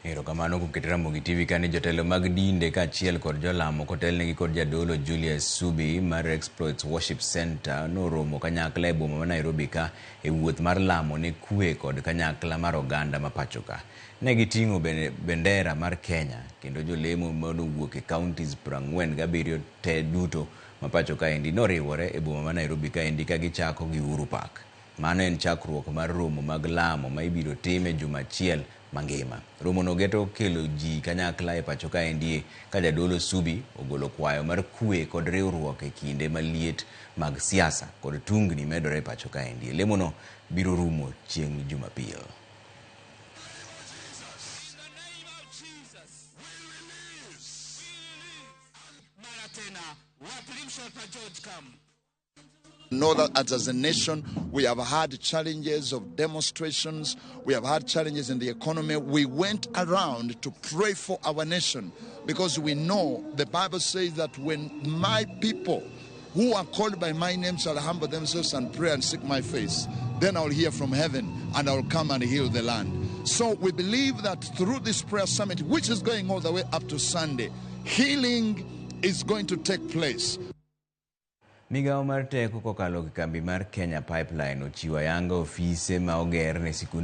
Erokamano kuom keto Ramogi TV kani jotelo mag dinde kaachiel kod jolamo kotelnegi kod jadolo Julius Subi mar Exploits Worship Center noromo kanyakla e boma ma Nairobi ka e wuoth mar lamo ne kwe kod kanyakla mar oganda ma pacho ka. Ne giting'o bendera mar Kenya kendo jolemo manowuok e counties 47 te duto ma pacho kaendi noriwore e boma ma Nairobi kaendi ka gichako gi Uhuru Park. Mano en chakruok mar romo mag lamo ma ibiro tim e juma achiel mangima. Romono geto kelo ji kanyakla e pacho kaendi ka jadolo Subi ogolo kwayo mar kwe kod riwruok e kinde maliet mag siasa kod tungni medore e pacho kaendi. Lemono biro rumo chieng' Jumapil. Know that as a nation, we have had challenges of demonstrations, we have had challenges in the economy. We went around to pray for our nation because we know the Bible says that when my people who are called by my name shall humble themselves and pray and seek my face, then I'll hear from heaven and I'll come and heal the land. So we believe that through this prayer summit, which is going all the way up to Sunday, healing is going to take place. Migawo mar teko kokalo e kambi mar Kenya Pipeline ochiwo ayanga ofise ma oger ne sikunde.